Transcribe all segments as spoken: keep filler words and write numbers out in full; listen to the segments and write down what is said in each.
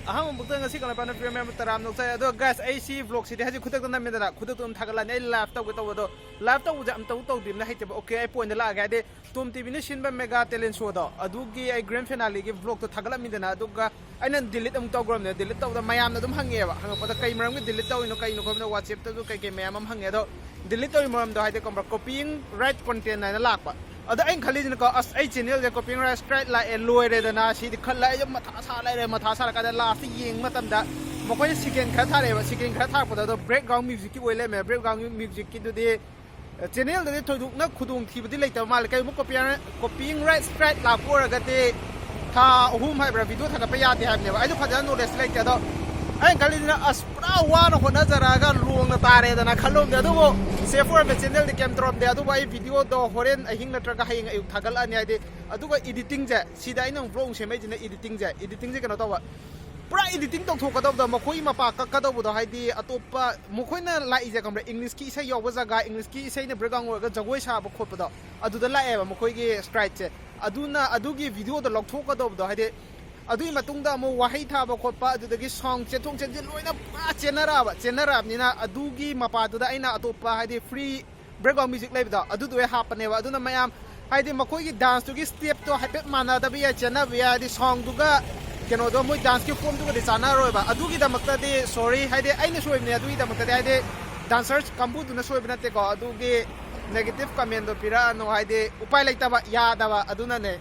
ꯑꯍꯥꯟꯕ ꯃꯛꯇ ꯉꯁꯤ ꯀꯪꯂꯩꯄꯥꯛꯅ ꯄꯤꯔꯝꯃꯦ ꯇꯔꯥꯝ ꯅꯣꯛꯆꯩ꯫ ꯑꯗꯣ guys, ꯑꯩ ꯁꯤ vlogꯁꯤꯗꯤ ꯍꯧꯖꯤꯛ ꯈꯨꯗꯛꯇ ꯅꯝꯃꯦꯗꯅ, ꯈꯨꯗꯛꯇ ꯑꯗꯨꯝ ꯊꯥꯒꯠꯂꯛꯑꯅꯤ꯫ ꯑꯩ live ꯇꯧꯒꯦ ꯇꯧꯕꯗꯣ, live ꯇꯧꯕꯁꯦ ꯑꯝꯇꯕꯨ ꯇꯧꯗ꯭ꯔꯤꯕꯅ ꯍꯩꯇꯦꯕ꯫ Okay, ꯑꯩ pointꯇ ꯂꯥꯛꯑꯒꯦ꯫ ꯍꯥꯏꯗꯤ Tom TVꯅ ꯁꯤꯟꯕ mega talent showꯗꯣ, ꯑꯗꯨꯒꯤ ꯑꯩ grand finaleꯒꯤ vlogꯇꯣ ꯊꯥꯒꯠꯂꯝꯃꯤꯗꯅ, ꯑꯗꯨꯒ ꯑꯩꯅ delete ꯑꯃꯨꯛ ꯇꯧꯈ꯭ꯔꯕꯅꯦ꯫ Delete ꯇꯧꯕꯗ ꯃꯌꯥꯝꯅ ꯑꯗꯨꯝ ꯍꯪꯉꯦꯕ, ꯍꯪꯉꯛꯄꯗ ꯀꯩ ꯃꯔꯝꯒꯤ delete ꯇꯧꯔꯤꯅꯣ, ꯀꯩꯅꯣ ꯈꯣꯠꯅꯣ, WhatsAppꯇꯁꯨ ꯀꯩ ꯀꯩ ꯃꯌꯥꯝ ꯑꯃ ꯍꯪꯉꯦ꯫ ꯑꯗꯣ delete ꯇꯧꯔꯤ ꯃꯔꯝꯗꯣ ꯍꯥꯏꯗꯤ ꯀꯝꯕ copying right content ꯍꯥꯏꯅ ꯂꯥꯛꯄ꯫ ꯑꯗꯣ ꯑꯩꯅ ꯈꯜꯂꯤꯁꯤꯅꯀꯣ, ꯑꯁ, ꯑꯩ channelꯁꯦ copying right strike ꯂꯥꯛꯑꯦ, ꯂꯣꯏꯔꯦꯗꯅ, ꯁꯤꯗꯤ ꯈꯜꯂ ꯑꯩꯁꯦ ꯃꯊꯥ ꯁꯥ ꯂꯩꯔꯦ꯫ ꯃꯊꯥ ꯁꯥꯔꯀꯥꯟꯗ lastꯇ ꯌꯦꯡꯕ ꯃꯇꯝꯗ ꯃꯈꯣꯏꯅ second ꯈꯔ ꯊꯥꯔꯛꯑꯦꯕ꯫ Second ꯈꯔ ꯊꯥꯔꯛꯄꯗ ꯑꯗꯣ background musicꯀꯤ ꯑꯣꯏ ꯂꯩꯔꯝꯃꯦ꯫ Background musicꯀꯤꯗꯨꯗꯤ channelꯗꯗꯤ ꯊꯣꯏꯗꯣꯛꯅ ꯈꯨꯗꯣꯡꯊꯤꯕꯗꯤ ꯂꯩꯇꯕ ꯃꯥꯜꯂꯦ꯫ ꯀꯩꯒꯨꯝꯕ copying, copying right strike ꯂꯥꯛꯄ ꯑꯣꯏꯔꯒꯗꯤ ꯊꯥ ꯑꯍꯨꯝ ꯍꯥꯏꯕ꯭ꯔꯥ video ꯊꯥꯒꯠꯄ ꯌꯥꯗꯦ ꯍꯥꯏꯕꯅꯦꯕ꯫ ꯑꯩꯁꯨ ꯐꯖꯅ knowledge ꯂꯩꯇꯦ꯫ ꯑꯗꯣ ꯑꯩꯅ ꯈꯜꯂꯤꯁꯤꯅ, ꯑꯁ, ꯄꯨꯔꯥ ꯋꯥꯅ ꯍꯣꯠꯅꯖꯔꯛꯑꯒ ꯂꯣꯡꯅ ꯇꯥꯔꯦꯗꯅ ꯈꯜꯂꯝꯗꯦ꯫ ꯑꯗꯨꯕꯨ safe ꯑꯣꯏꯔꯝꯃꯦ, channelꯗꯤ ꯀꯩꯝ ꯇꯧꯔꯝꯗꯦ꯫ ꯑꯗꯨꯕꯨ ꯑꯩ videoꯗꯣ ꯍꯣꯔꯦꯟ ꯑꯍꯤꯡ ꯅꯠꯇ꯭ꯔꯒ ꯍꯌꯦꯡ ꯑꯌꯨꯛ ꯊꯥꯒꯠꯂꯛꯑꯅꯤ꯫ ꯍꯥꯏꯗꯤ ꯑꯗꯨꯒ editingꯁꯦ, ꯁꯤꯗ ꯑꯩꯅ ꯑꯃꯨꯛ vlog ꯁꯦꯝꯃꯛꯏꯁꯤꯅ editingꯁꯦ, editingꯁꯦ ꯀꯩꯅꯣ ꯇꯧꯕ, ꯄꯨꯔꯥ editing ꯇꯧꯊꯣꯛꯀꯗꯧꯕꯗꯣ, ꯃꯈꯣꯏ ꯃꯄꯥ ꯀꯛꯀꯗꯧꯕꯗꯣ, ꯍꯥꯏꯗꯤ ꯑꯇꯣꯞꯄ ꯃꯈꯣꯏꯅ ꯂꯥꯛꯏꯁꯦ ꯈꯪꯕ꯭ꯔꯥ, Englishꯀꯤ ꯏꯁꯩ ꯌꯥꯎꯕ ꯖꯒꯥ, Englishꯀꯤ ꯏꯁꯩꯅ background ꯑꯣꯏꯔꯒ ꯖꯒꯣꯏ ꯁꯥꯕ ꯈꯣꯠꯄꯗꯣ, ꯑꯗꯨꯗ ꯂꯥꯛꯑꯦꯕ ꯃꯈꯣꯏꯒꯤ strikeꯁꯦ꯫ ꯑꯗꯨꯅ ꯑꯗꯨꯒꯤ videoꯗꯣ ꯂꯧꯊꯣꯛꯀꯗꯧꯕꯗꯣ, ꯍꯥꯏꯗꯤ ꯑꯗꯨꯒꯤ ꯃꯇꯨꯡꯗ ꯑꯃꯨꯛ ꯋꯥꯍꯩ ꯊꯥꯕ ꯈꯣꯠꯄ, ꯑꯗꯨꯗꯒꯤ sound ꯆꯦꯟꯊꯣꯛ ꯆꯦꯟꯁꯤꯟ ꯂꯣꯏꯅ ꯄꯨꯔꯥ ꯆꯦꯟꯅꯔꯛꯑꯕ꯫ ꯆꯦꯟꯅꯔꯛꯑꯕꯅꯤꯅ ꯑꯗꯨꯒꯤ ꯃꯄꯥꯗꯨꯗ ꯑꯩꯅ ꯑꯇꯣꯞꯄ, ꯍꯥꯏꯗꯤ free background music ꯂꯩꯕꯗꯣ, ꯑꯗꯨꯗꯣ ꯑꯩ ꯍꯥꯞꯄꯅꯦꯕ꯫ ꯑꯗꯨꯅ ꯃꯌꯥꯝ, ꯍꯥꯏꯗꯤ ꯃꯈꯣꯏꯒꯤ danceꯇꯨꯒꯤ stepꯇꯣ ꯍꯥꯏꯐꯦꯠ ꯃꯥꯟꯅꯗꯕ ꯌꯥꯏ, ꯆꯦꯟꯅꯕ ꯌꯥꯏ, ꯍꯥꯏꯗꯤ soundꯗꯨꯒ ꯀꯩꯅꯣꯗꯣ, ꯃꯣꯏ danceꯀꯤ formꯗꯨꯒꯗꯤ ꯆꯥꯟꯅꯔꯣꯏꯕ꯫ ꯑꯗꯨꯒꯤꯗꯃꯛꯇꯗꯤ sorry, ꯍꯥꯏꯗꯤ ꯑꯩꯅ ꯁꯣꯏꯕꯅꯦ꯫ ꯑꯗꯨꯒꯤꯗꯃꯛꯇꯗꯤ, ꯍꯥꯏꯗꯤ dancers ꯀꯥꯡꯕꯨꯗꯨꯅ ꯁꯣꯏꯕ ꯅꯠꯇꯦꯀꯣ꯫ ꯑꯗꯨꯒꯤ negative commentꯗꯣ ꯄꯤꯔꯛꯑꯅꯨ, ꯍꯥꯏꯗꯤ ꯎꯄꯥꯏ ꯂꯩꯇꯕ, ꯌꯥꯗꯕ, ꯑꯗꯨꯅꯅꯦ꯫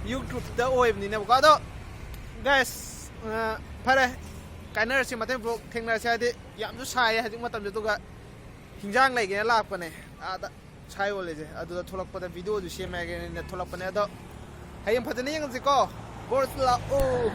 YouTubeꯇ ꯑꯣꯏꯕꯅꯤꯅꯕꯀꯣ꯫ ꯑꯗꯣ guys, ꯑ, ꯐꯔꯦ, ꯀꯥꯏꯅꯔꯁꯤ, ꯃꯊꯪ vlog ꯊꯦꯡꯅꯔꯁꯤ꯫ ꯍꯥꯏꯗꯤ ꯌꯥꯝꯁꯨ ꯁꯥꯏꯌꯦ ꯍꯧꯖꯤꯛ ꯃꯇꯝꯁꯦ, ꯑꯗꯨꯒ ꯍꯤꯟꯖꯥꯡ ꯂꯩꯒꯦꯅ ꯂꯥꯛꯄꯅꯦ ꯑꯥꯗ ꯁꯥꯏ ꯌꯣꯜꯂꯤꯁꯦ, ꯑꯗꯨꯗ ꯊꯣꯛꯂꯛꯄꯗ videoꯁꯨ ꯁꯦꯝꯃꯦ ꯍꯥꯏꯒꯦꯅ ꯊꯣꯛꯂꯛꯄꯅꯦ꯫ ꯑꯗꯣ ꯍꯌꯦꯡ ꯐꯖꯅ ꯌꯦꯡꯉꯁꯤꯀꯣ꯫ Boss ꯂꯥꯛꯑꯣ꯫